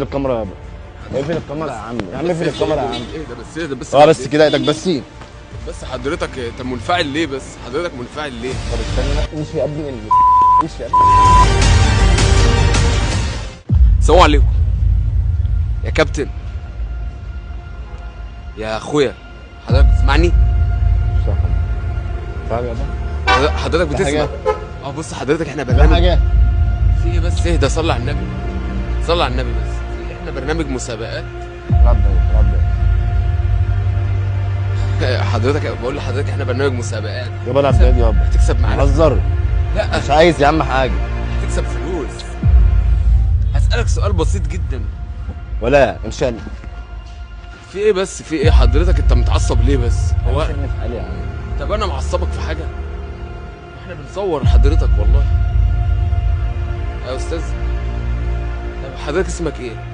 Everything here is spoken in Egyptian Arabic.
الكاميرا يابا، اقفل الكاميرا يا عم، يا عم اقفل الكاميرا يا عم. اهدى بس، اهدى بس. اه بس كده ايدك بس. بس حضرتك انت منفعل ليه؟ بس حضرتك منفعل ليه؟ طب استنى، امشي يا ابني، امشي يا ابني. السلام عليكم يا كابتن، يا اخويا، حضرتك بتسمعني؟ صح. تعالى يابا. حضرتك في بتسمع؟ حاجة؟ اه بص حضرتك، احنا في برنامج حاجة؟ في ايه بس؟ اهدى، صلي على النبي، صلي على النبي بس. في إيه؟ احنا برنامج مسابقات. ربي ربي. حضرتك بقول لحضرتك احنا برنامج مسابقات. يابا العب بيد يابا. هتكسب معانا. هزر. لا. مش عايز يا عم حاجة. هتكسب فلوس. هسألك سؤال بسيط جدا. ولا امشي. في ايه بس؟ في ايه حضرتك؟ انت متعصب ليه بس؟ هو امشي في حالي يا عم. طب انا معصبك في حاجة؟ احنا بنصور حضرتك والله يا استاذ. طب حضرتك اسمك ايه؟